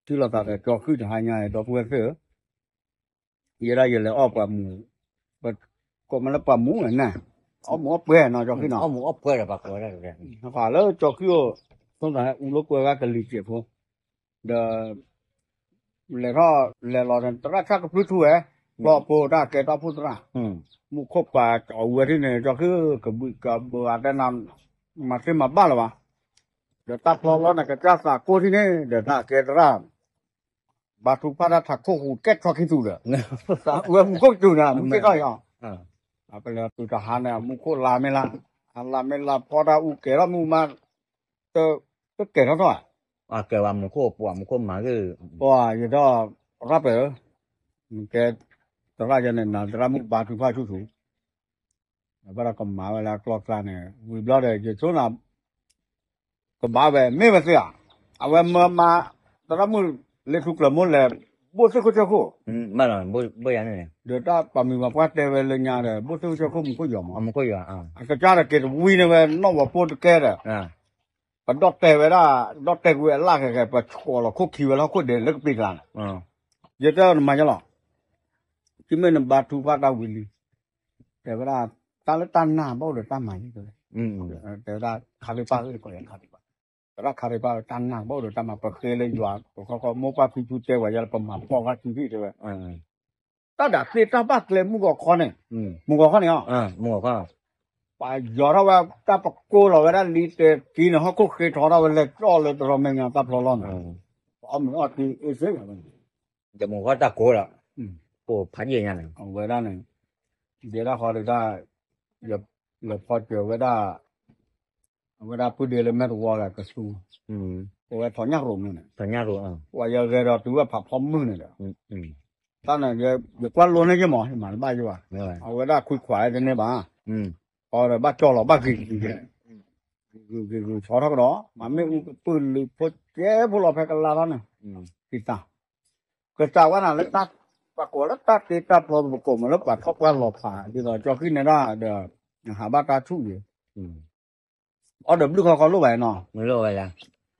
ထံၣ်လိာ်သးဒီးကၠီဃုၣ်တဟါညါ ဒီပုၢ်ဝဲၢ်သ့ၣ်ဧၢ, ယဲဒၣ်ယလဲၤအီၣ်ပှၤမူ, ပကိးမးလၢပှၤမူဝဲန့ၣ်, အီၣ်မူအီၣ်ပှဲၤနီၤ ကၠီဃုၣ်နီၤ, ပှၤလၢကၠီဃုၣ်အိၣ် ဆိသးဟဲအူလိာ်ကွဲဂၤကလံၤစဲးဖိ, ဒီး လဲၤထီၣ်လဲၤလီၤ သရၣ်ဆၣ်ကဖုထူဝဲ, ဖျီဖိတၢ်ကဲတီၢ်ဖှိၣ်သရၣ်, မူခိၣ်ပာ်အဝဲထံၣ်န့ၣ် ကၠီဃုၣ်ကဘုးကဘုးအတဲနၤ, မၤသ့မၤဘၣ်လၢၤဘၣ်, ဒီးတၢ်ဖျီလီၤန့ၣ် ကစၢ်သးကိၢ်ထံၣ်န့ၣ် ဒီးတၢ်ကဲသရၣ်, ဘါထုကဖၣ်တၢ်ထးခိၣ်ဟူးကဲထီၣ်ခံသူဒီး, ဝဲမူခိၣ်ကစူၤန့ၣ် မူခိၣ်ကဲထီၣ်အီၤ, ပလဲၤတုၤတဟါန့ၣ် မူခိၣ်လါမ့ၢ်လါ, အလါမ့ၢ်လါဖီတၢ်အူကဲထီၣ်မူမး, တကဲထီၣ်ထီၣ်ဧါ, ကဲဝဲမူခိၣ်ပှၤမူခိၣ်မၤဂ့ၢ်, ပှၤယထီၣ်ရၣ်ပၢၢ်, ကဲ, သရၣ်ယဲန့ၣ် နၤသရၣ်မုၣ်ဘါထုကဖၣ်ဆူၣ်ဆူၣ် အဘၣ်ဒီးကမၤဝဲလၢအကျီၢ်ကျါန့ၣ် ဝံၤဘျီဒီး ယဆိနၤ ကဘၣ်ဝဲ မ့ၢ်ဝဲသ့ဧါ, အဝဲမၢမၤ သရၣ်မုၣ်လ့ထူကျၢၤမိၢ်လဲၤ ဘိၣ်သ့ၣ်ခိၣ်ဆၢခိၣ်, ဒီးတၢ်ပာ်မံၤပှၤပှၢ်တဲဝဲလၢညါဒီး ဘိၣ်သ့ၣ်ခိၣ်ဆၢခိၣ်မူခိၣ်ယီၤမး, အကစၢ်ဒီးက့ၤတဝံန့ၣ်ဝဲ နီၣ်ဝီၤပိၢ်တကဲဒီး ပဒီၣ်တဲာ်ဝဲဒၣ်, ဒီၣ်တဲာ်ကွံာ်အလၣ်ဃဲၤဃဲၤ ပဆှီလီၤခိၣ်ခံဝဲလၢဟီၣ်ခိၣ်ဒဲးလၢကပ့ၤကျါန့ၣ်, ယတဲနမၤညါလီၤ, တုၤမ့ၢ်နဘါထုကဖၣ်တၢ်ဝံၤလံ, တဲဝဲဒၣ်, တၢ်လၢတၢ်နာ်ဘၣ်အိၣ်ဒီးတၢ်မၤယံၤတဲဝဲ, တဲဝဲဒၣ်ခါလ့ပၢ်ဧၢ, ခါလ့ပၢ်, သရၣ်ခါလ့ပၢ် တၢ်နာ်ဘၣ်အိၣ်ဒီးတၢ်မၤ ပဃ့လၢယွၤ ပခီခီမိၢ်ပၢ်ဖံဖုတဲဝဲယၤလၢပမၤဖှီၣ်ဂၤစုဖံတဲဝဲ တၢ်ဒၣ်သ့တၢ်ဘၣ်ကျဲမုၢ်ဂီၤခီန့ၣ်, မုၢ်ဂီၤခီန့ၣ်, ပယီၤထီၣ်ဝဲတၢ်ပကိးလီၤဝဲဒၣ်လံတဲကံန့ၣ် ဟီၣ်ခိၣ်ဃ့ထီထီၣ်ဝဲလဲၤကၠီၣ်လၢတရီမဲာ်ညါတၢ်ဖျီလီၤန့ၣ်, ပအီၣ်မ့ၤအီၣ်တံၤအ့ၣ်စ့ၣ်, တမုၢ်ဂီၤတၢ်ကိးဒီး, ကိးဖးယံာ်ညါန့ၣ်, အဝဲဒၣ်န့ၣ်, ဒဲဒၣ်ဃီဒုးတၢ်, လဲၤဖီစၢၤဝဲဒၣ် အဝဲဒၣ်ပုၢ်ဒ့လၢမဲာ်သဝီဒီးကဆူ, အဝဲထီၣ်ညၣ်ရိၤမ့ၢ်န့ၣ်, ပှၤယဂဲၤဒီးတုၤဝဲဖးဖီမုၢ်န့ၣ်ဒီး, တၢ်န့ၣ်, ယကွၢ်လိန့ၢ်ယမး ယမၤတဘၣ်ယဘၣ်, အဝဲဒၣ်ခွံခွးတန့ၢ်ဘၣ်, အီဒီးဘၣ်ကၠီလီၤဘၣ်ဂ့ၤဂ့ၤ, ဂ့ၤဂ့ၤဂ့ၤဆီထီၣ်ကဒီး မ့မ့ၢ်အူကပုၢ်လုးဖိကဲဖိလီၤဖဲကလါထီၣ်န့ၣ်, သံသး, ကစၢ်ဝဲန့ၣ်လၢတၢ်, ပှၤကိးလၢတၢ်တ့တၢ်ဖျီ ပကိးမးလၢပှၤထီၣ်ပှၢ်လီၤဖး ဒ်သိးကၠီဃံန့ၣ်ဒၣ်ဒီး, နဟးဘၣ်တၢ်ဆူၣ်ယံၤ, အီၣ်ဒီးဘျုးခီခီလိၣ်ဘၣ်နီၤ,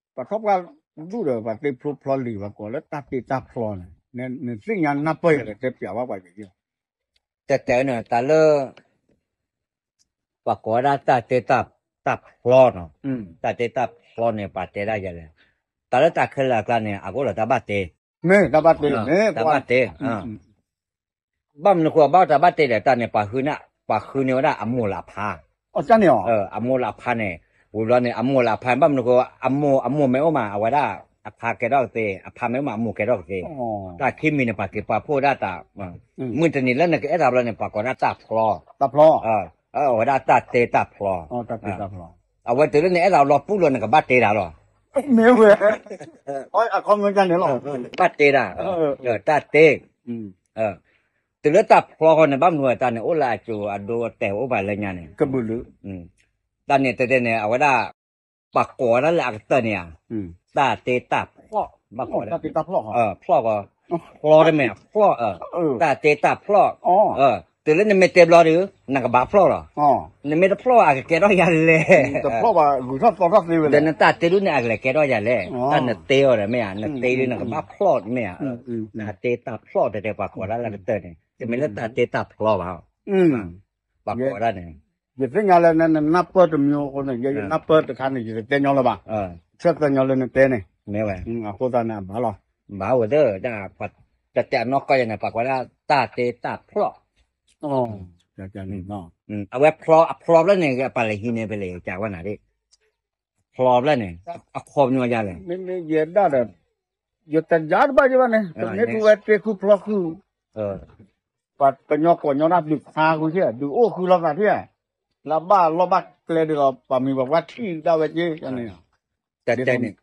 ပှၤထီၣ်ပှၢ်ဒူၣ်ဒီးပှၤတ့ဖျိဖျီလံၤ ပှၤကိးလၢတၢ်တ့တၢ်ဖျီန့ၣ်, နသ့ၣ်ညါနၢ်ပၢၢ်ယၤဒီးတဲပျးဘၣ်ပှၤယံၤ, တဲတဲန့ၣ် တၢ်လၢ ပှၤကိးဝဲဒၣ်တၢ်တ့တၢ်ဖျီနီၤ, တၢ်တ့တၢ်ဖျီန့ၣ် ပှၤတဲဒၣ်ယၤလဲၣ်, တၢ်လၢတၢ်ခဲလၢာ်အကျါန့ၣ် အကအိၣ်ဒီးတၢ်ဘၣ်တ့, မ့ၢ်တၢ်ဘၣ်တ့, တၢ်ဘၣ်တ့, ဘၣ်မနုၤဃိဘၣ်တၢ်ဘၣ်တ့ဒီးတၢ်န့ၣ် ပှၤဃုန့ၢ်ဝဲဒၣ်အမိၢ်လၢအဖါ, အမိၢ်လၢအဖါန့ၣ်, ဝံၤဘျီန့ၣ် အမိၢ်လၢအဖါန့ၣ် ဘၣ်မနုၤဃိ အမိၢ်အမိၢ်မ့ၢ်အိၣ်မး အဝဲဒၣ် အဖါကဲထီၣ်ကသ့, အဖါမ့ၢ်အိၣ်မး အမိၢ်ကဲထီၣ်ကသ့, တၢ်ခံမံၤန့ၣ် ပှၤက့ၤပာ်ဖှိၣ်ဒၣ်တၢ်, မုၢ်တနံၤလၢနကအဲၣ်တၢ်ဘျီန့ၣ် ပှၤကိးဒၣ်တၢ်ဖျီ, အဝဲဒၣ်တၢ်တ့တၢ်ဖျီ, အဝဲတုၤလၢနအဲၣ်တၢ်ဘျီပူၣ်လီၤ နကဘၣ်တ့တၢ်လီၤ, မ့ၢ်ဝဲ, အခီပညီန့ၣ်လီၤ, ဘၣ်တ့တၢ်, တၢ်တ့ တုၤလၢတၢ်ဖျီဃီန့ၣ် ဘၣ်မနုၤဝဲတၢ်န့ၣ် အိၣ်လၢအစိၤအဒိအတဲာ်အိၣ်ဘၣ်လၢညါန့ၣ်, တၢ်န့ၣ်တဲတဲန့ၣ် အဝဲဒၣ်, ပှၤကိးဝဲဒၣ်လၢအကတၢၢ်န့ၣ်ဧါ, တၢ်တ့တၢ်ဖျီၣ်, ဘၣ်ကိးဝဲဒၣ်, ဖျီၣ်ဃီ, ဖျီၣ်တမ့ၢ်ဖျီၣ်, တၢ်တ့တၢ်ဖျီၣ်, တုၤလၢနမ့ၢ်တဲဘျီဒီး နကဘၣ်ဖျီၣ်လီၤ, နမ့ၢ်တဖျီၣ် အကကဲထီၣ်ယၤလဲၣ်, ဒီးနတၢ်တ့ဒုန့ၣ် အကလဲၤကဲထီၣ်ယၤလဲၣ်, တၢ်နတ့အီၤဒီးမ့ၢ်ဧါ, နတ့ဒုန့ၣ် နကဘၣ်ဖျီၣ်မ့ၢ်ဧါ, တၢ်တ့တၢ်ဖျီၣ်တဲတဲ ပှၤကိးဒၣ်လၢကတၢၢ်န့ၣ်, တမ့ၢ်လၢတၢ်တ့တၢ်ဖျီၣ်ဘၣ်, ပှၤကိးဒၣ်န့ၣ်, ယသ့ၣ်ညါလၢနနၢ်ပၢၢ်တမံၤအဃိန့ၣ် ယနၢ်ပၢၢ်တခါန့ၣ် ယတတဲညီလၢၤဘၣ်, ဆၢသၢညီလၢနတဲန့ၣ်, မ့ၢ်ဝဲ, အဃိသတးန့ၣ် အဘၣ်လီၤ, ဘၣ်ဝဲသ့ၣ်, တၢ်တဲအနီၢ်ကီၢ်ယၤန့ၣ် ပှၤကိးဒၣ်တၢ်တ့တၢ်ဖျီၣ်, အဝဲဖျီအဖျီဖျၢၣ်န့ၣ် ပှၤလဲၤဟံးန့ၢ်ဖဲလဲၣ် ကးဝဲနၤဒ်, ဖျီဖျၢၣ်န့ၣ်, အခီပညီယၤလဲၣ်, မ့မ့ၢ်ယဲဒၣ်ဒီး, ယတယါတဘၣ်ယဘၣ်န့ၣ် ပမ့ၢ်ထူဝဲတ့ခုဖျီခု, ပှၤကညီကိးညီဒၣ်ဒုးဖျါဃုထံၣ် ဒုးအိၣ်ဃုလိာ်သးထံၣ်, လၢအဘၣ်လီၢ်ဘၣ်ကျဲဒ်သိး ပှၤမံၤပှၤပှၢ်ထံၣ်ဒၣ်ဝဲက့ၤန့ၣ်,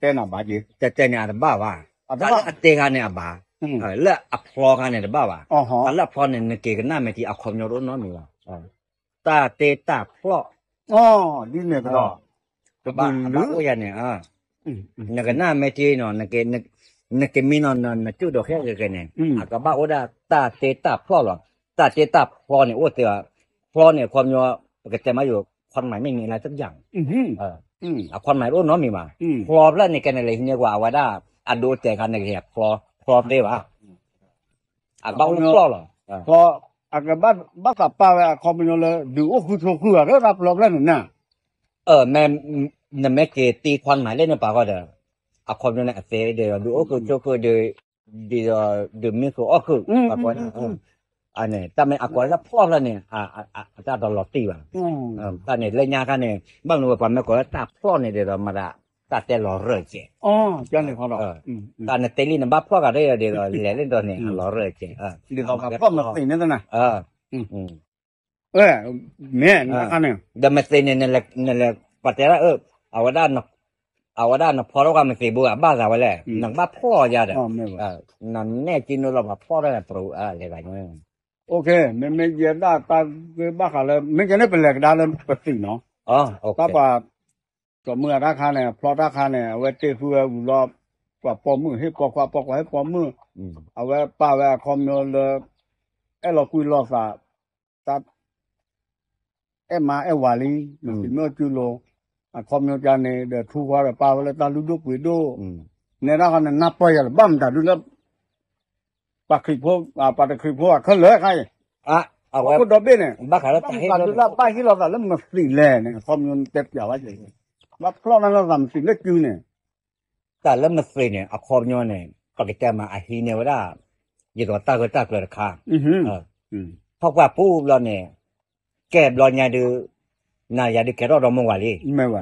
တဲနၤဘၣ်က့ၤ, တဲတဲန့ၣ်အတဘၣ်ဘၣ်, တၢ်လၢအတ့ခါန့ၣ်အဘၣ်, လၢအဖျီခါန့ၣ်တဘၣ်ဘၣ်, တၢ်လၢအဖျီန့ၣ် နက့ၤကနၣ်မ့ၢ်တံၤ အခီပညီတအိၣ်နီတမံၤဘၣ်, တၢ်တ့တၢ်ဖျီၣ်, ဒ်န့ၣ်ကဒီး, ကဘၣ်အိၣ်ယၤန့ၣ်, နကနၣ်မ့ၢ်တံၤနီၤ, နကမံနီၤ နကၠူၣ်ဒိးဃဲကဲကဲန့ၣ် အကဘၣ်အိၣ်ဒၣ်တၢ်တ့တၢ်ဖျီၣ်လီၤ, တၢ်တ့တၢ်ဖျီၣ်န့ၣ်အိၣ်သ့, ဖျီၣ်န့ၣ် အခီပညီ, ပကတဲမ့ၢ်ယိၤ ခွန်မၢၣ် မ့ၢ်မ့ၢ်လၢတပျၢ်, အခီပညီတအိၣ်နီတမံၤဘၣ်, ဖျီၣ်ဖျၢၣ်န့ၣ် ကဲန့ၣ်လဲၤဟံးန့ၢ်ကွၢ် အဝဲဒၣ် အဒိတဲာ်ခါန့ၣ်ကဟဲဖျီသ့ဘၣ်, အကဘၣ်အိၣ်ဖျီၣ်လီၤ, အကဘၣ်သးပာ်ဝဲအခီပညီလၢ ဒုးအိၣ်ဃုဆိဃုဂၤ လၢတၢ်ပျီဖျၢၣ်န့ၣ်န့ၣ်, မ့ၢ် နမ့ၢ်က့ၤတ့ခွါမၤလဲၣ်န့ၣ်ပာ်ဃီဒီး, အခီပညီန့ၣ်အသ့ဒီး ဒုးအိၣ်ဃုဆိဃုဒီး, ဒ်ဒီး ဒုးမံဃုာ်အီၣ်ဃုာ်, အန့ၣ် တၢ်မ့ၢ်အကိးလၢတၢ်ဖျီၣ်ဖျၢၣ်န့ၣ်, အတၢ်ဒီးလီၤတံၢ်ဘၣ်, တၢ်န့ၣ်လၢညါခါန့ၣ် ဘၣ်မနုၤဝဲပှၤမ့ၢ်ကိးလၢတၢ်ဖျီၣ်န့ၣ်ဒီး မၤသးတၢ်တဲလီၤရၢၢ်ကဲး, တၢ်နတဲလံနဘၣ်ဖျီၣ်ဂၤဒီး ဒ်သိးလဲၤလၢဒီးန့ၣ် အလီၤရၢၢ်ကဲး, ဒ်သိးပှၤဖျီၣ်မသ့ၣ်န့ၣ်သနာ် မ့ၢ်, ဒီးမ့ၢ်သ့ၣ်န့ၣ် နလဲၤ ပှၤတဲဒၣ်အၢ, အဝဲဒၣ်, အဝဲဒၣ်နဖျီထီၣ်ကွၢ်မသ့ၣ်ဘိ အဘၣ်သးဝဲလဲၣ်, နကဘၣ်ဖျီၣ်ယၤဒီး, နနဲၣ်က့ၤနုာ်လီၤပှၤဖျီၣ်ထီၣ်န့ၣ် ပရူၤအါလဲၤဂၤညါ, မ့မ့ၢ်ယဲဒၣ်တၢ်ဂ့ၢ်ဘၣ်ဃးလၢ မ့ၢ်ကဲန့ၣ်ပလဲၤကဒါလၢပသံၣ်နီၤ, တၢ်ပှၤ, ကီၢ်မုၢ်အတၢ်ခါန့ၣ် ဖျီၣ်တၢ်ခါန့ၣ် အဝဲတ့ဃုဝဲဝံၤလီၤ, ပှၤပိာ်မုၣ်ဟ့ၣ်ပိာ်ခွါ ပိာ်ခွါဟ့ၣ်ပိာ်မုၣ်, အဝဲပာ်ဝဲအခီပညီလၢ အဲၣ်လီၤကွံလိာ်သး, တၢ် အဲၣ်မါအဲၣ်ဝၤလံ, မ့ၢ်စံးမ့ၢ်အိၣ်စုလိၤ, အခီပညီကန့ၣ် ဒီးထူခွါဒီးပာ်ဝဲလၢတၢ်လုၢ်ဒိၣ်ပှ့ၤဒိၣ်, နဲဒၣ်ဃီန့ၣ် နၢ်ပၢၢ်ယၤလၢ ဘၣ်မတၤဒုလၢ ပှၤခရံာ်ဖိ, ပှၤတခရံာ်ဖိအခဲလၢာ်ခါအံၤ, အဝဲဒီဘ့ၣ်န့ၣ်, ဘၣ်ဃးလၢတၢ်ဟ့ၣ်လီၤဒုလၢဘၣ်ဟ့ၣ်လီၤသးလၢမသ့ၣ်လဲၣ်န့ၣ် အခီပညီတဲပျးဝဲက့ၤ, ဘၣ်ဖျီၣ်န့ၢ်လိာ်သးမသ့ၣ်လၢကုန့ၣ် တၢ်လၢမသ့ၣ်န့ၣ် အခီပညီန့ၣ် ပကတဲမးအဟံးန့ၢ်ဝဲဒၣ် ယသိးတၢ်ဂၢၢ်တၢ်ကျၢၤတခါ, ထီၣ်ကွၢ်ပူၤဘျီန့ၣ်, ကဲဘျီညါဒုး, နၤယၤဒုးကဲထီၣ်ဒီမါဝၤလံ,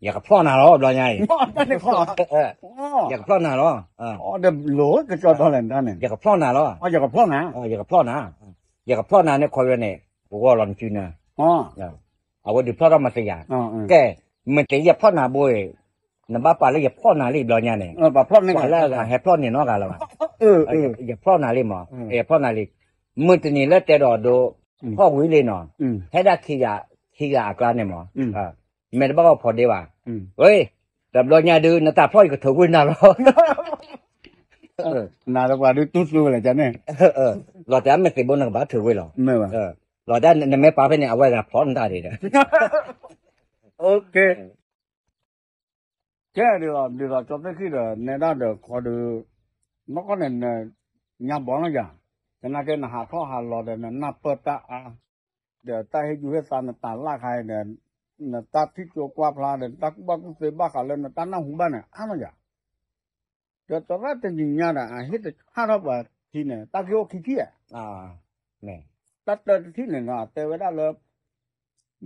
ယကဖျီၣ်နၤလီၤ ဘျီညါအံၤ, ယကဖျီၣ်နၤလီၤ, ယကဖျီၣ်နၤလီၤ, ယကဖျီၣ်နၤန့ၣ်ခီပညီန့ၣ်, အဝဲဒုးဖျီၣ်ထီၣ်မသ့ၣ်ယၤ, ကဲ, မ့ၢ်တ့ယဖျီၣ်နၤဘိအံၤ, နဘၣ်ပာ်လၢယဖျီၣ်နၤလံဘျီညါန့ၣ်, ပှၤလၢအဂၤဟဲဖျီၣ်န့ၢ်နီတဂၤလၢၤဘၣ်, ယဖျီၣ်နၤလံမး, ယဖျီၣ်နၤလံ, မုၢ်တနံၤလၢတဲဒီးဒိ, ဖီၣ်ဝံၤလံနီၤ, ဟဲဒၣ်ခံဂၤ, ခံဂၤအကျါန့ၣ်မး, မ့ၢ်တဘၣ်ဂီၢ်ဖိးဒ့ဘၣ်, ဝဲ, တဘျီညါဒုး နတၢ်ဖျီၣ်ယကထုးကွံာ်နၤလီၤ, နၤဒီးပှၤဒုးတူၢ်သူဝဲလဲၣ်န့ၣ်, လီၤတဲာ်မ့ၢ်သ့ၣ်ဘိနကဘၣ်ထုးကွံာ်လီၤ, လီၤတဲာ်နမ့ၢ်ပာ်ဖဲန့ၣ် အဝဲသးဖျီၣ်နတၢ်ဒံးဒီး ကဲဒ်သိး ဒ်သိးကၠီသ့ၣ်ခံဒီး နဲဒၣ်ဒီးခီဒီး နီၢ်ကီၢ်န့ၣ် နညါဘီနီၢ်ယၤ, သနာ်က့နဟးထီၣ်ဟးလီၤဒီး နနၢ်ပၢၢ်တၢ်အါ, ဒီးတၢ်ဟ့ၣ်ကူၣ်ဟ့ၣ်သါနတၢ်လၢ်ခါအံၤဒီး နတၢ်ထံၣ်ကၠိကွၢ်ဖျါဒီး နတၢ်ကူၣ်ဘၣ်ကူၣ်သ့ဘၣ်ဃးလၢနတၢ်နၢ်ဟူဘၣ်န့ၣ် အါနီၢ်ယၤ, ဒီးသရၣ်တနံၤညါဒီး အဟ့ၣ်တဆၣ်ထီၣ်ပှၤခံန့ၣ် တၢ်ဂ့ၢ်အိၣ်ခံထံၣ်ဧါ, တၢ်တၢတထံၣ်န့ၣ် အတဲဝဲဒၣ်လၢ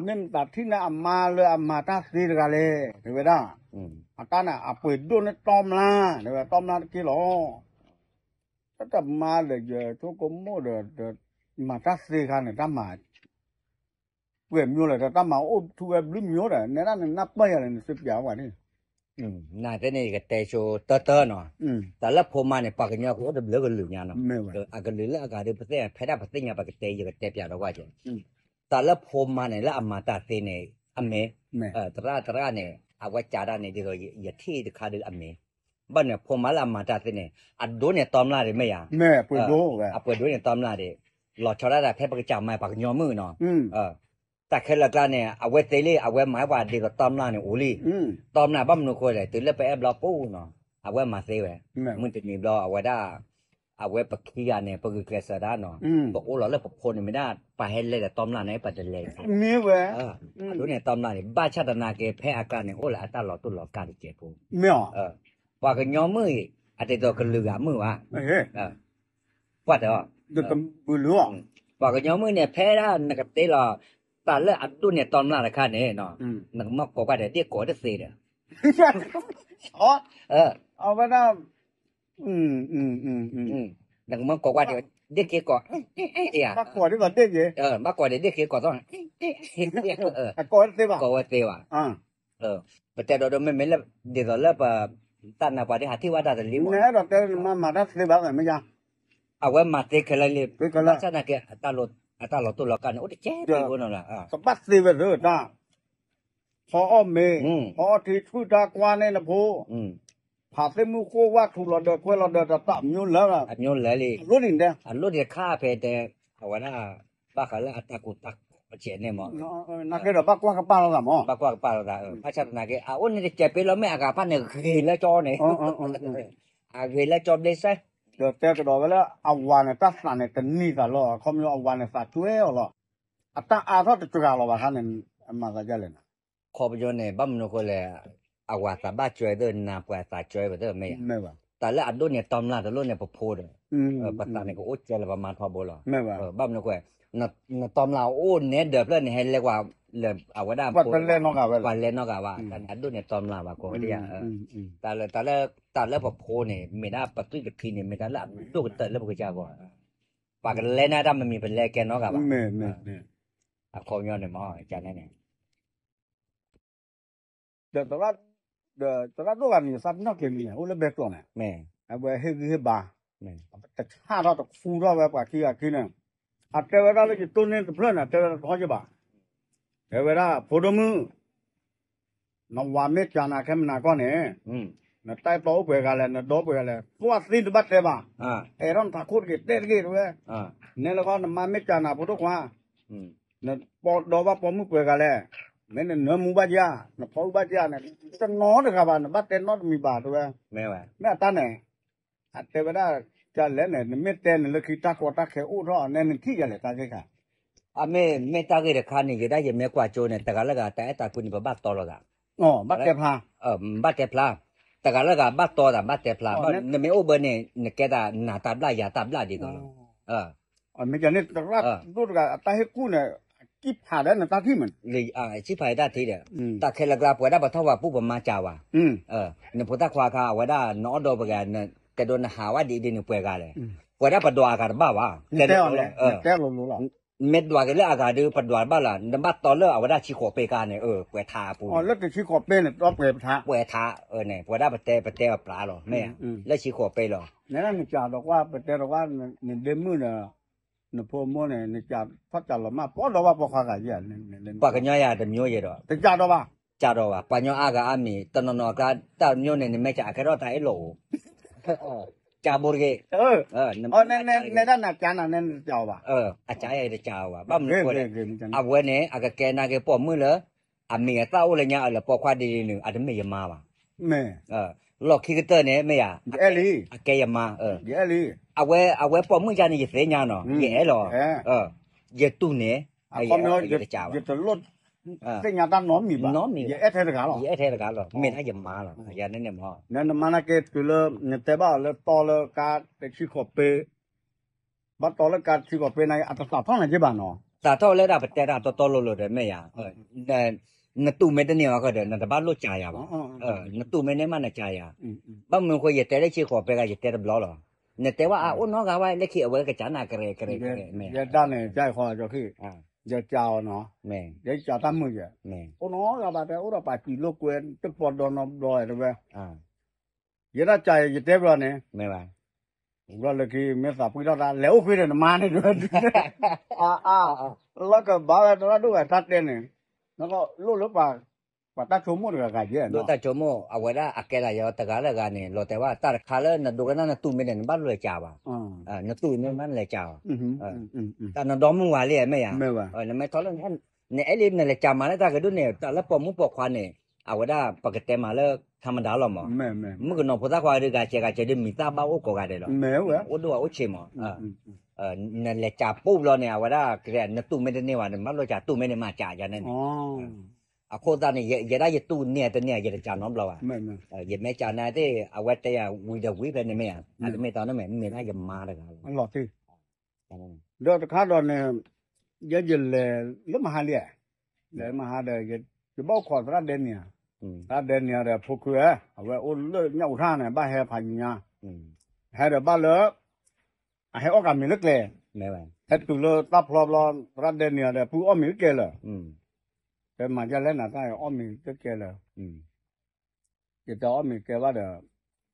မ့ၢ်မတၤထံၣ်န့ၢ်အမါလၢအမၤတၢ်သ့တဂၤလဲၣ် တဲဝဲဒၣ်, အတၢ်န့ၣ် အပှ့ၤဒိၣ်န့ၢ်တီမျါ တဲဝဲတီမျါတက့ၢ်လီၤ, တၢ်တမါဒီးယဆိကမိၣ်ဒီး မၤတၢ်သ့ခါန့ၣ် တၢ်မၤ ပှဲၤမျိုးလဲၣ် တၢ်မၤအိၣ်ထူဝဲဘျုးမျိုးဒီး နဲဒၣ်နနၢ်ပၢၢ်ယၤလဲၣ် နစံးပျးဝဲန့ၣ် နတဲန့ၣ် ယကတဲဆိတၢတၢနီၤ, တၢ်လၢဖိမါန့ၣ် ပှၤကညီကအိၣ်တဘျုးကလုာ်ညါနီၤ, အကလုာ်လၢအဂၤဒီး ပသ့ၣ် ဖဲဒၣ်ပသ့ၣ်ညါ ပကတဲ ယကတဲပျးဒီးကွၢ်က့ၤ, တၢ်လၢဖိမါန့ၣ် လၢအမၤတၢ်သ့န့ၣ် အမ့ၢ်, သရၣ်သရၣ်န့ၣ် အဝဲကးဒၣ်န့ၣ် ဒ်သိးယထံၣ်တခါဒီးအမ့ၢ်, ဘၣ်န့ၣ်ဖိမါလၢအမၤတၢ်သ့န့ၣ် အဒိန့ၢ်တီမျါဒံးမ့ၢ်ယၤ, အပှ့ၤဒိန့ၢ်တီမျါဒံး, လီၤဆီဒၣ်တၢ်ဖဲပကစၢ်မၤပှၤကညီမုၣ်နီၤ တၢ်ခဲလၢာ်ကျါန့ၣ် အဝဲသ့လံ အဝဲမၤပှၤဒ်သိးတီမျါန့ၣ်အိၣ်လံ, တီမျါဘၣ်မနုၤဃိလဲၣ် တုၤလၢပအဲၣ်ဘျီပူၤနီၤ, အဝဲမၤသ့ဝဲ, မုၢ်တနံၤဘျီအဝဲဒၣ်, အဝဲပခံဂၤန့ၣ် ပဂုာ်ကျဲးစၢးတၢ်နီၤ, ပအိၣ်လီၤလၢပဖိန့ၣ်မ့ၢ်ဒၣ် ပှၤဟဲလဲၤဒီးတီမျါန့ၣ် ပတလဲၤ, မ့ၢ်ဝဲ, အဒိန့ၢ်တီမျါန့ၣ် ဘၣ်ဆၣ်သနာ်က့ ဖဲအကျါန့ၣ် အိၣ်လၢအတၢ်လီၤတိၢ်လီၤကၢ်တစဲးဖိ, ပှၤကညီမုၣ်အံၤ အဒ်သိးကလုာ်ဂၤမုၣ်ဘၣ် ကွၢ်တၢ်, ပှၤကညီမုၣ်န့ၣ် ဖဲဒၣ်နကတဲလီၤ တၢ်လၢအဒိၣ်န့ၢ်တီမျါတခါန့ၣ်, နကမၢကိးကွၢ်ဒီး ဒ့ၣ်ကိးတသ့ဒီး, အဝဲဒၣ်, နကမၢကိးကွၢ်ဒီး ဒ့ၣ်က့ကိး, ဘၣ်ကိးဒီး ဒ့ၣ်က့ကိးသီ, ကိးဝဲသ့ဘၣ် ပတဲဒီးဒိမ့မ့ၢ်လၢ ဒ်သိးလၢပ တၢ်နၢ်ပှၤဒ် ဟးထံၣ်ဝဲတၢ်တလံၤမး, နအဲၣ်ဒိးတဲမၤတၢ်သ့ဘၣ်မ့ၢ်ယါ, အဝဲမၤသ့ခဲလၢာ်လံ, ဘၣ်ဆၣ်သနာ်က့ အတၢ်လီၤတိၢ်လီၤကၢ်န့ၣ် အိၣ်တကဲးဖိနီၤလီၤ, ကဘၣ်သ့ဝဲသ့တၢ်, ဖီအီၣ်မ့ၤ, ဖီအီၣ်ထံဆူၣ်တၢ်ကွၢ်န့ၢ်နဖိ, ဖးသ့ၣ်မုၢ်ဃိၣ်ဝၣ်ထူလီၤဒၢးခွဲလီၤဒၢးတၢ်တၢ်အမျိုးလၢ, အမျိုးလၢလံ, အလိၣ်ဒံးတဲ, အလိၣ်ဒံးတခါဖဲတဲ, အဝဲဒၣ်, ဘၣ်ဃးလၢအတၢ်ကူတၢ် န့ၣ်မး, နာ်က့ဒီးဘၣ်ကွၢ်ကပာ်လိာ်သးမး, ဘၣ်ကွၢ်ကပာ်လိာ်သး, ဘၣ်ဆၣ်သနာ်က့ အအိၣ်န့ၣ်တစဲးပ့လီၤ မ့ၢ်အဂၤဖၣ်န့ၣ်ဂ့ၤလၢကၠီန့ၣ်, အဂ့ၤလၢကၠီဘျ့စဲ, ဒီးတဲကဒီးဝဲလၢအဝၤန့ၣ် တၢ်သးန့ၣ်တနံၤသးလီၤ, အခီပညီအဝၤန့ၣ်သးကွဲအီၤလီၤ, အတၢ်အါထီၣ်တစှၤလီၤဘၣ်ခါန့ၣ်, အမၤသးဒ်လဲၣ်န့ၣ် ခီပညီန့ၣ် ဘၣ်မနုၤဃိလဲၣ်, အဝၤသးဘၣ်ကွဲသ့ၣ် နၤပှၤသးကွဲဝဲသ့ၣ်မ့ၢ်ဧါ, တၢ်လၢအဒိၣ်န့ၣ်တီၤမျၢ်တလိၣ်န့ၣ်ပဖိဒီး, ပသးန့ၣ်ကအိၣ်ကဲလၢပမါထီဘိလီၤ, ဘၣ်မနုၤဃိ, နတီၤမျၢ်အိၣ်နဲဒၢးဖျၢၣ်န့ၣ် ဟဲလဲၤကွၢ်လၢအဝဲဒၣ်ဖိ, ပှၤလဲၤနီၢ်ဂၤဘၣ်, တၢ်န့ၣ်အဒိၣ်န့ၣ်တီၤမျၢ်ဘၣ်ကိးဝဲဒၣ်ယၤ, တၢ်လၢပဖိန့ၣ် မ့ၢ်ဒၣ်ပသွံၣ်တထံန့ၣ် မ့ၢ်တၢ်လၢအဒိၣ်ကတၢၢ်လၢပကစၢ်ဂီၢ်, ပှၤကလဲၤန့ၢ်တၢ်မမံၤ ပလဲၤကဲနီၢ်ဂၤဘၣ်, အခီပညီန့ၣ်မ့ၢ်, န့ၣ် ဒီးသရၣ်ဒိၣ်ဂၤန့ၣ် ယသးပ့ၤနီၣ်က့ၤမံၤန့ၣ် အိၣ်လၢဘဲကျိးန့ၣ်, အဝဲဟ့ၣ်ဂံၢ်ဟ့ၣ်ဘါ, တဆၣ်ထီၣ်တခူထီၣ်ဝဲပှၤခံဂၤခံန့ၣ်, အတဲဝဲဒၣ်လၢယတိၢ်န့ၢ်တဖျၢၣ်န့ၣ် အတဲဝဲတထီက့ဘၣ်, တဲဝဲဒၣ်ဖိဒိၣ်မုၣ် နဝၤမ့ၢ်ကးနၤခဲမနၤကီၢ်န့ၣ်, နတၢ်အဲၣ်တီအိၣ်ပှဲၤဂၤလဲၣ်, နဒီပှဲၤဂၤလဲၣ်, ကွၢ်သ့နဘၣ်တဲဘၣ်, အဲၣ်ထီၣ်နထးခိၣ်တက့ၢ် တဲတက့ၢ်တဲဝဲ, နဲလၢခီ နမါမ့ၢ်ကးနၤဖိဒိၣ်ခွါ နဒီဘၣ်ပိာ်မုၣ်ပှဲၤဂၤလဲၣ်, မ့ၢ်နနၢမူဘၣ်ဧါ, နဖီအူဘၣ်ဧါန့ၣ်, တနီတဂၤဘၣ် နဘၣ်တဲနီတမံၤဘၣ်တဲဝဲ, မ့ၢ်အတၢ်န့ၣ်, အတဲဝဲဒၣ်, ကလဲၣ်န့ၣ် နမ့ၢ်တဲန့ၣ်လၢခံတၢ်ကီတၢ်ခဲအိၣ်ထီၣ်န့ၣ် နထံၣ်ယၤလဲၣ်တၢ်ဂ့ၢ်ခါ, အမ့ၢ်မ့ၢ်တၢ်ဂ့ၢ်တခါန့ၣ် ယဲဒၣ်ယမ့ၢ်ကွၢ်ကၠိန့ၣ် တဂၤလၢဂၤတၢ်အဲၣ်တၢ်ကွံန့ၣ် ပဘၣ်တီလိာ်သး, ဘၣ်တဲဖျါ, ဘၣ်တဲဖျါ, တဂၤလၢဂၤဘၣ်တီသးဘၣ်တဲဖျါ, နမ့ၢ်အိၣ်ဘၢန့ၣ် နကဲသးနၤတၢ်ဘျၣ်ယၤတၢ်ဘျၣ်ဒ်သိးလီၤ, မ့ၢ်န့ၣ် သရၣ်ဒိၣ်တဂၤအတၢ်ဟ့ၣ်ကူၣ်န့ၣ်, အကံၣ်ဖးဒီးနတၢ်ထံၣ်မး, အကံၣ်ဖးယတၢ်ထံၣ်ဒီး, တၢ်ခဲလၢာ်ကျါ ပှဲၤဒၣ်ပထီၣ်ဝၤပူၤ ပမၤစၢၤဝဲ, နဖိသၣ်ခွါခါ အဝဲဒၣ်နအီၣ်ဒီပှဲၤဂၤ, ကဲဒိးနဟးဝဲဒ်အံၤဒ်န့ၣ်ပှဲၤဂၤလဲၣ်, ပှဲၤဒၣ်ပဒွးအဂၤတဘၣ်ဘၣ်, တဲလီၤ, မ့ၢ်ဒွးက့ၤလၢအဂၤဒီး ပဒွးတဘၣ်လၢၤ, နဘၣ်တီလၢအဝဲဒၣ်ဆံဃိးပဲခါန့ၣ်, ပှဲၤထးအပူၤ, လၢတဆံဃိးပဲန့ၣ် တီပှဲၤထး, ပှဲၤထး, န့ၣ် ပှဲၤဒၣ်ပတဲပတဲအပျးလီၤ, မ့ၢ်, လၢဆံဃိးပဲလီၤ, နနကးဒီးကွၢ် ပတဲဒီးကွၢ်, နဒ့မုၣ်ဒီး နဖိမိၢ်န့ၣ် နကးထီၣ်ကးလီၤမး ပှၤဒီးဘၣ်ပိာ်ခွါဂၤယဲၢ်, ပှၤကညီယၤတမျိုးယဲၢ်ဒီး, တကးဒီးဘၣ်, ကးဒီးဘၣ်, ပှၤကညီအါဂၤအါမံၤ တနီၤနီၤအကျါ တၢ်တမျိုးန့ၣ် နမ့ၢ်ကးအကဲထီၣ်တၢ်အ့ၣ်လိာ်အိၣ်, ကးဘိတဂ့ၤ, နဲဒၣ်နကးနၤနဲနကးအီၤဘၣ်, အကးယဲၢ်တကးအီၤဘၣ်, ဘၣ်မနုၤဃိလဲၣ်, အဝဲန့ၣ် အကကဲနာ်က့ၤပိာ်မုၣ်လၢ အမံၤအသၣ်အိၣ်လၢညါအလၢပိာ်ခွါဒ်န့ၣ် အတမ့ၢ်ယမါဘၣ်, လီၢ်ခံကတၢၢ်န့ၣ် မ့ၢ်ယၤ, အကဲယမါ, အဝဲ အဝဲပိာ်မုၣ်ယါန့ၣ် ယသ့ၣ်ညါနီၤ ယအဲၣ်လီၤ, ယတူၢ်န့ၣ်, ယတကးဘၣ်, သ့ၣ်ညါတၢ်နီတမံၤဘၣ်, ယအဲၣ်ထဲတဂၤလီၤ, ယအဲၣ်ထဲတဂၤလီၤ, မ့ၢ်ဒၣ်ယမါလီၤ, ယန့ၣ်န့ၣ်မ့ၢ်, နမါနာ်က့တုၤလၢ နတဲဘၣ်အီၤလၢတီလၢကါတဆံဃိးပဲ ဘၣ်တီလၢကါတဆံဃိးပဲန့ၣ် အတသးထီၣ်နၤက့ဘၣ်နီၤ, သးထီၣ်လၢဒၣ်ပတဲတၢ်တီတီလိၤလိၤဒီးမ့ၢ်ယၤ, နတူၢ်မ့ၢ်တန့ၢ်ဘၣ်ဃီဒီး နတဘၣ်လိၣ်ကးယၤဘၣ်, နတူၢ်မ့ၢ်န့ၢ်မးနကးယၤ, ဘၣ်မနုၤဃိယတဲလၢဆံဃိးပဲဂၤ ယတဲတဘျီလီၤ, နတဲဝဲအအိၣ်နီတဂၤဝဲ လၢခံအဝဲကစၢ်နၤကရဲကရဲကရဲမ့ၢ်, ယဲဒၣ်န့ၣ် ကၢ်ဃီကၠီခံ, ယကးအီၤနီၤ, ယကးတၢ်မုာ်ယဲ, အိၣ်နီတဂၤဘၣ်တဲ အိၣ်ဒီးပာ်စံးလိာ်ကွဲ တပီၤဒီနီတဘျီတဲဝဲ ယဲဒၣ်ကးယဲ ယတဲဘျီန့ၣ်, ဘျီလၢခံမ့ၢ်သးပှံၢ်ထီၣ်တၢ် လဲၤအိၣ်ဃ့ဒီးနမါန့ၣ်တဲဝဲ, အါအါ, လီၤကဘၣ်ဝဲသရၣ်ဒိၣ်ဂၤတၢ်တဲန့ၣ်, နကလိၣ်လၢပှၤ ပှၤတၢ်ဆိကမိၣ်တဂၤဂၤယဲ, ဒိၣ်တၢ်ဆိကမိၣ် အဝဲဒၣ်အကဲဒၣ်ယဲတဂၤလၢဂၤန့ၣ် လီၤတဲာ်ဝဲတၢ်တခါလၢနဒိကနၣ်နတူၢ်မ့ၢ်န့ၣ် နဘၣ်လိၣ်လဲၤကးဘၣ်, နတူၢ်မ့ၢ်မးနလဲၤကးဘၣ်, တၢ်နဒီမုၢ်ဝၤလံမ့ၢ်ယၤ, နမ့ၢ်ထီၣ်လၢ နအဲၣ်လံနလဲၤကးမးလၢတၢ်ကဒုန့ၣ် တၢ်လၢပိာ်မုၣ်ပိာ်ခွါန့ၣ် အဝဲဒၣ်ပကတဲမးလၢ ထးမဒါလီၤမး, မုၣ်ကနီၤဖိသၣ်ခွါဒုးဂၤစဲးဂၤစဲးဒုးမံၤသၣ်ဘၣ်အိၣ်ကိးဂၤဒဲးလီၤ, အိၣ်ဒိၣ်အိၣ်ဆ့မး, နလဲၤကးပိၢ်ဘျီန့ၣ် အဝဲဒၣ်ကတဲ နတူၢ်မ့ၢ်တန့ၢ်ဘၣ် နဘၣ်လိၣ်ကး တူၢ်မ့ၢ်န့ၣ်မးကးယၤန့ၣ်န့ၣ်, အဃိသတးန့ၣ် ယဲဒၣ်ယတူၢ်န့ၢ်တန့ၢ် ယတကးနီတဘျီဘၣ်, ယမ့ၢ်ကးနၤသ့ၣ် အဝဲတဲယၤဝံၤဒီးဝံၤဖဲန့ၣ်မ့ၢ်ဧါ, အတမ့ၢ်တီန့ၣ်မ့ၢ် မ့ၢ်ဒၣ်ယမါတဂၤလီၤ, ဒီးတခါဒီးန့ၣ် ယဲယလဲၤလၢမဟါလံ, လဲၤမဟါဒီး ယဘၣ်အိၣ်ခိးသရၣ်ဒဲနံၤဧါ, သရၣ်ဒဲနံၤဧါဒီးဖိခွါဧၢ, အဝဲအိၣ်လၢညၣ်အူထၣ်န့ၣ် ဘၣ်ဟဲဖးယံၤညါ, ဟဲဒီးဘၣ်လၢ အဟဲအီၣ်ကးမ့ၤလၢကျဲ, ဟဲတုၤလၢတၢ်ဖျီဘျီ သရၣ်ဒဲနံၤဧါဒီး ပုၢ်အီၣ်မ့ၤလၢကျဲလၢာ်, တဲမၤဒ်လဲၣ်နၤ တၢ်အီၣ်မ့ၤလၢကျဲလၢာ်, ယတဲအီၣ်မ့ၤကျဲဘၣ်ဒီး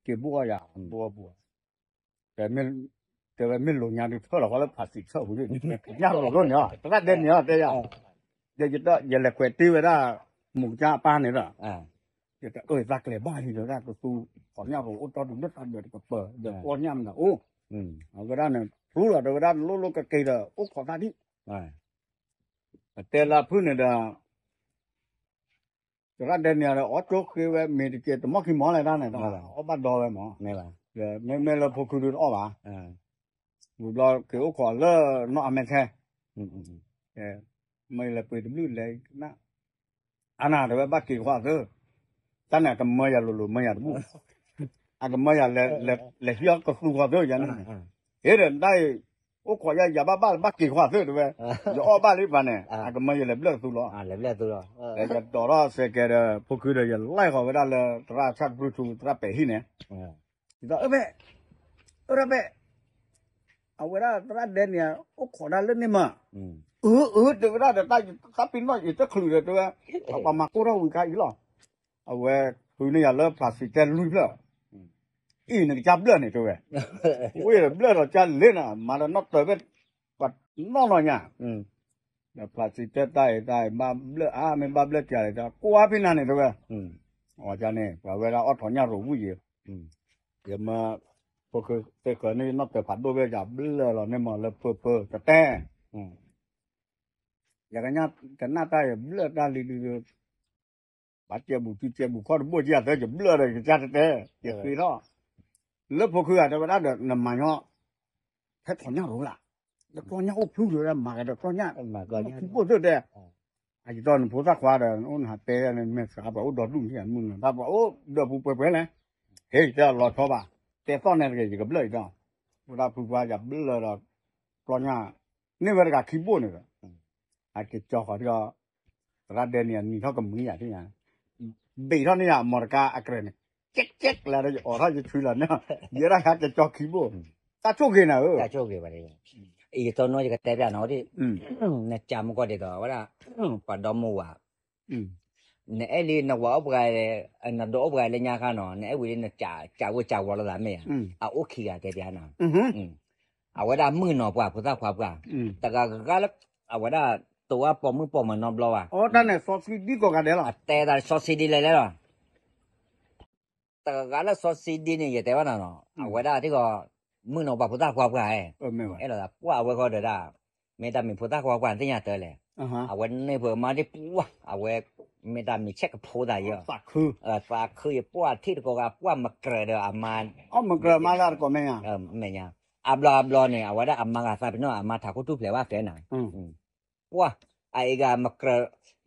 က့ၤဘိၣ်အီၣ်ယၤ ဘိၣ်အီၣ်ပူၤ, တဲဝဲမ့ၢ်လိာ်ညါဒုး ထၢၣ်လီၤဃီလၢဖးစံးဆၢပူၤ, ညၣ်လိာ်ဒိၣ်န့ၣ်လီၤ သရၣ်ဒဲနံၤဧါ တဲယၤ, ဒီးယလဲၤကွဲးတ့ၢ်ဝဲဒၣ် မုၢ်ကစၢ်အပၢ်န့ၣ်ဒီး ယတဲအၢ သးကျဲၤဘၣ်လံဒီး တၢ်ကသူ ခီၣ်ညၣ်ကအိၣ်တီဒုးလၢတၢ်ဒၢးတကပၤ ဒီးအီၣ်ညၣ်မနုၤအိၣ်, အဝဲဒၣ်န့ၣ် ဖျူလီၤဒီးဝဲဒၣ်လိၣ်လိၣ်ကက့ၤဒီး အိၣ်ခိးသၣ်ဒံး, ပတဲလၢဖုၣ်န့ၣ်ဒီး သရၣ်ဒဲန့ၣ်ဒီး အီၣ်ကၠိဃ့ဝဲ မ့ၢ်တကဲတမီၢ်ခံမီၢ်လဲၣ်တၢ်န့ၣ် အီၣ်ဘၣ်ဒီဝဲမး, မ့မ့ၢ်လၢဖိခုဒုတအီၣ်ဘၣ်, ဝံၤဘျီက့ၤအိၣ်ခိးလၢနီၢ်အမဲခဲ, မ့ၢ်လဲၤပှ့ၤတဘျုးလဲၣ်, အါနၤတဲဝဲဘၣ်က့ၤကွၢ်သၢ, တၢ်န့ၣ်အကမၢယၤလိၤလိၤမၢယၤတဘူၣ်, အကမၢယၤလဲၤဟံးအီၣ်ကသူကွၢ်သၢယၤန့ၣ်, ဟ့ဒီးတၢ်အံၤ အိၣ်ခိးယၤယၤဘၣ်ဘၣ်လၢဘၣ်က့ၤကွၢ်သၢတဲဝဲ, ယအီၣ်ဘၣ်လံပှၤန့ၣ် အကမၢယၤလဲၤဘျၢၣ်ကသူလီၤ, ဒီးယဒိးထီၣ်စဲးကဲးဒီး ဖိခုဒီးယလဲၤဃီၤဝဲဒၣ်လၢသရၣ်ဆၣ်ကပြုၢ်ထူသရၣ်ပဲာ်ဟံၣ်န့ၣ်, ဒ်သိးအၢဘဲၣ်, အၢဘဲၣ် အဝဲဒၣ်သရၣ်ဒဲန့ၣ် အိၣ်ခိးတၢ်လၢန့ၣ်မး, အၢ အၢ တဲဝဲဒၣ်ဒီး တၢ်ပ့ၤနီၣ်ယတချုးဒီးတဲဝဲ, ပှၤမၤကိၢ်ထီၣ်ဝံၤခါအံၤလီၤ, အဝဲဃုန့ၢ်ယၤလၢ plastic တဲလွံၢ်ဖျၢၣ်, အံၤနကစၢ်ဘျၢၣ်န့ၣ်တဲဝဲ, ဝံၤဒီးဘျၢၣ်ဒီးကစၢ်လ့နၤ မၤဒီးနီၣ်တၢၤဘဲၣ်, ပှၤနီၣ်နီၣ်ညါ, ဒီး plastic တဲတၢ်အံၤတၢ်အံၤ ဘၣ်ဘျၢၣ်အါ မ့ၢ်ဘၣ်ဘျၢၣ်ကၢ်လဲၣ် ကိးအါဖဲနၤန့ၣ်တဲဝဲ, အဝဲန့ၣ် ပှၤဝဲဒၣ်အီၣ်ထိးညၣ်ရိၤဝံၣ်ယံၤ, ယမၢ ဖိဃုသ့ၣ်ဃၢၤန့ၢ်နီၣ်တၢၤဖးဒိၣ်ဘၣ်ယၤဘျၢၣ်လီၤန့ၣ်မးလၢဖၢဖၢတတဲ, ယကနၣ်တၢ်ယဘျၢၣ်တၢ်လံဒုး, ဘၣ်ကဲဘူးတုၤကဲဘူးခီၣ်တဘိၣ်ကယၤသၢယဘျၢၣ်ဒီးယကစၢ်တတဲ, ယဃ့ထီၣ်, လၢဖိဃုဂၤတဲဝဲဒၣ်ဒီး နမၤညီ ဖဲထိးညၣ်ရိၤလၢ်, လၢကျီၢ်ညၣ်အိၣ်ဖျူဒီးမၤကဒီးကျီၢ်ညၣ်, ခူဘိၣ်သၢတဲ အယတီနဖိသၣ်ခွါဒီး အိၣ်နဟးတဲန့ၣ် မဲာ်စှၤပှၤအိၣ်ဒီဒူၣ်န့ၣ် မုၢ်နၤ တၢ်ပှၤအိၣ်ဒီးပူၤပှဲၤပှဲၤလဲၣ်, ဟ့ၣ်တဲလီၤဆီဘၣ်, တဲသီၣ်န့ၣ်တဂ့ၤ ယကဘျၢၣ်အံၤဒီး, အိၣ်ဒၣ်ဖုပှၢ်ယဘျၢၣ်ဒီး, ကျီၢ်ညၣ်, န့ၢ်ဝဲတဂၤခံဘိၣ်န့ၣ်ဒီး, အက့ၤကၠီဃီၤထံဒီး, သရၣ်ဒဲန့ၣ်အနံၤထီၣ်ကမုာ်ယၤထံၣ်ညါ, ဘ့ၣ်ထီၣ်န့ၢ်ယၤအမီတကါအကြဲးန့ၣ်, ကဲးကဲးလၢယအိးထီၣ်ယဆွံလီၤန့ၣ်, ယဲဒၣ်ဟးကၠီခံဘိၣ်, တၢ်ဆိၣ်ဂ့ၤနၤဧၢ, တၢ်ဆိၣ်ဂ့ၤဘၣ်, ယတိၢ်နီၣ်ယကတဲပျးနီၤဒ်, နကးမူကီၢ်ဒ်သိးဝဲဒၣ်, ပှၤဒီမါဝၤ, နအဲၣ်လံနဝၤအိၣ်ပှၤ, နဒိးအိၣ်ပှၤလၢညါခါနီၤ နအဲၣ်ဝံၤလံနကးဝဲကးဝီၤလိာ်သးမ့ၢ်ဧါ, အအိၣ်ခံဂၤတဲပျးနီၤ, အဝဲဒၣ်မုၣ်ကနီၤပှၤဖိသၣ်ခွါပှၤ, တဂၤဂၤလၢ, အဝဲဒၣ်, တိၤဝဲပိာ်မုၣ်ပိာ်မနီဘျီဘၣ်, အတဲသးစီဆှံဒ်လဲၣ်လဲၣ်လီၤ, တဂၤဂၤလၢစီဆှံဒ်န့ၣ် ယတဲဘၣ်နၤနီၤ အဝဲဒၣ်ထံၣ်ဂီၤ, မုၣ်နီၤပှၤဖိသၣ်ခွါပှၤ, အဲၣ်လီၤသးပှၢ်အဝဲဃီဒီးဒၣ်, မ့ၢ်တၢ်မံၤဖိသၣ်ခွါပှၤသ့ၣ်ညါတၢ်လဲၣ်, အဝဲန့ၢ်ပှၤမါဒ်ပှၢ် အဝဲ, မ့ၢ်တၢ်မံၤဆဲးကဖိသးယဲ, သးခုယပှၢ်ထံၣ်တကိးဂၤပှၢ်မကြၢးဒီးအမါ, မဲာ်ညါ, အဘျီအဘျီန့ၣ် အဝဲဒၣ်အမါဂၤသးပ့ၤနီၣ်အမါထးခိၣ်ထူၣ်ဖျဲးဘၣ်ကဲနၤ ပှၢ်, အအံၤဂၤ,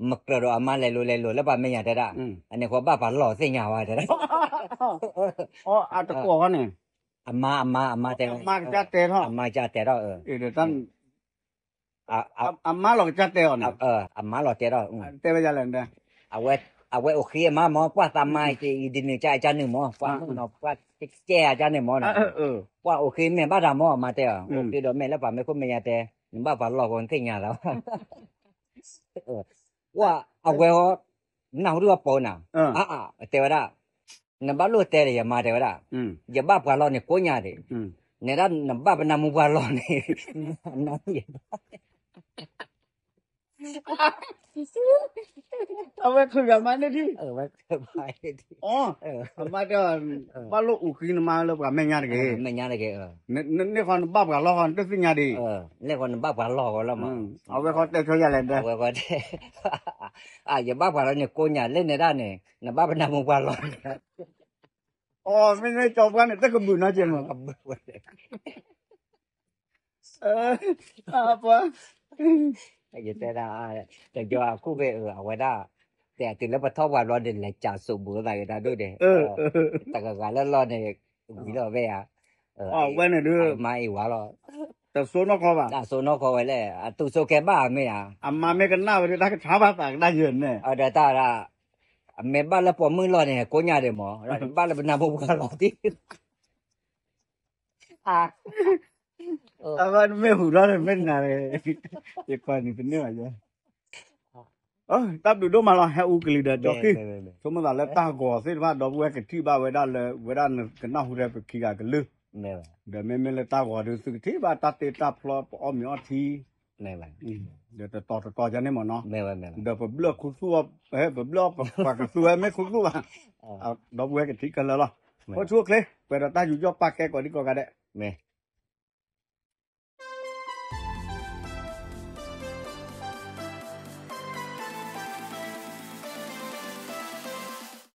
မကြၢးဒီးအမါလဲၤလိၤလဲၤလိၤလၢပှၤမဲာ်ညါတဲဒၣ်, အန့ၣ်ဃီဘၣ်ပှၤလီၢ်သ့ၣ်ညါဝဲတဲဒၣ်, အတကိးဃီန့ၣ်, အမါအမါအမါတဲ, အမါကစၢ်တဲထီၣ်, အမါလီၤကစၢ်တဲအီၤန့ၣ်, အမါလီၤတဲထီၣ်, တဲဝဲဒ်လဲၣ်, အဝဲအိၣ်ဃ့အမါမ့ၢ် ပှၢ်သးမါအံၤဒ်န့ၣ်ကစၢ်အကစၢ်န့ၣ်မ့ၢ် ပှၢ်မုၣ်နီၤပှၢ်ကဲအကစၢ်န့ၣ်မ့ၢ်, ပှၢ်အိၣ်ဃ့မဲာ်ဘၣ်တၢ်မ့ၢ်အမါတဲအီၤ အိၣ်ဃ့ဒီးမဲာ်လၢပှၤမ့ၢ်ခိၣ်မဲာ်ညါတဲ, နဘၣ်ပှၤလီၢ်ဃီနသ့ၣ်ညါလီၤ ပှၢ်အဝဲဟီ, နၢ်ဟူဒ်ပှၤပိာ်နၤ, တဲဝဲဒၣ်, နဘၣ်လိၣ်တဲဒီးယမါတဲဝဲဒၣ်, ယဘၣ်ပှၤလီၢ်န့ၣ်ကိးညါဒံး, နဲဒၣ်နဘၣ်ပနၢ်မူပှၤလီၢ်န့ၣ်, အဝဲချုးယမါန့ၣ်ဒံး, အမါတဲ, ဘၣ်လိၣ်အိၣ်ဃ့နမါလၢပှၤမဲာ်ညါတဂ့ၤ, န့ၣ်ဃီနဘၣ်ပှၤလီၢ်ဃီနတသ့ၣ်ညါဒံး, န့ၣ်ဃီနဘၣ်ပှၤလီၢ်ဃီလီၤမး, အဝဲဃီတဲဆိယၤလဲၣ်, အဝဲဃီတဲ, ယဘၣ်ပှၤလီၢ်န့ၣ်ကိးညါလၢနဲဒၣ်န့ၣ် နဘၣ်ပနၢ်မူပှၤလီၢ်န့ၣ်, အမ့ၢ်န့ၣ်ကၠီပှၢ်န့ၣ် တကဘုးနီတကဲးမး, ပှၢ် ယတဲဒၣ်, တကၠီအခိၣ်ဖဲအဝဲဒၣ်, တဲတုၤလၢပထီၣ်ပှၤဘျီဒီး လဲၤကးစိးဘူးသးဂ့ၤတၢ်ဒိၣ်ဒဲး, တဂၤဂၤလၢလီၢ်န့ၣ်, ဝံၤလီၤဝဲယါ, အဝဲန့ၣ်ဒုး, မါအံၤဝါလီၤ, တစိနီၢ်ခီဘၣ်, တစိနီၢ်ခီဝဲလဲၣ်, အတူၢ်စိကဲဘၣ်မ့ၢ်ဧါ, အမါမ့ၢ်ကနၣ်ဝဲဒၣ်တၢ်ကထါဘၣ်သးကဒၣ်ယဲၢ်န့ၣ်, ဒီးတၢ်ဝဲဒၣ်, အမ့ၢ်ဘၣ်လၢပိာ်မုၣ်လီၢ်န့ၣ် ကိးညါဒံးမး, ဘၣ်လၢပနၢ်မူပှၤလီၢ်ဒံး အဝဲမ့ၢ်ဟူးလီၤမ့ၢ်နၤ, ယကွၢ်န့ၣ်တန့ၢ်ဘၣ်ယဲ, တၢ်ဘျုးဒိၣ်မးလီၤ ဟဲအူကလံၤဒီးကၠီဃံ, ဆိကမိၣ်သးလၢတၢ်ဂီၤသ့ၣ်တဖၣ် ဒီပုၢ်ဝဲၢ်ကထံၣ်ဘၣ်ဝဲဒၣ်လၢ ဝဲဒၣ်နကနၢ်ဟူထဲပခံဂၤကလုၢ်, ဒီးမ့မ့ၢ်လၢတၢ်ဂီၤဒုး သုကထံၣ်ဘၣ်တၢ်တ့တၢ်ဖျီပအီၣ်မ့ၤအီထံ ဒီးတတီၤတတီၤယါန့ၣ်မ့ၢ်နီၤ, ဒီးပဘျၢၣ်ခူသူၣ်, ပဘျၢၣ်ပှၤကသူဝဲမ့ၢ်ခူသူၣ်ဘၣ်, ဒီပုၢ်ဝဲၢ်ကထံၣ်ခဲလၢာ်လီၤ, အိၣ်ဆူၣ်အိၣ်ချ့ ပှဲၤဒီးတၢ်ယူးယီၣ်ပာ်ကဲကိးဒံကိးဂၤဒဲး, မ့ၢ်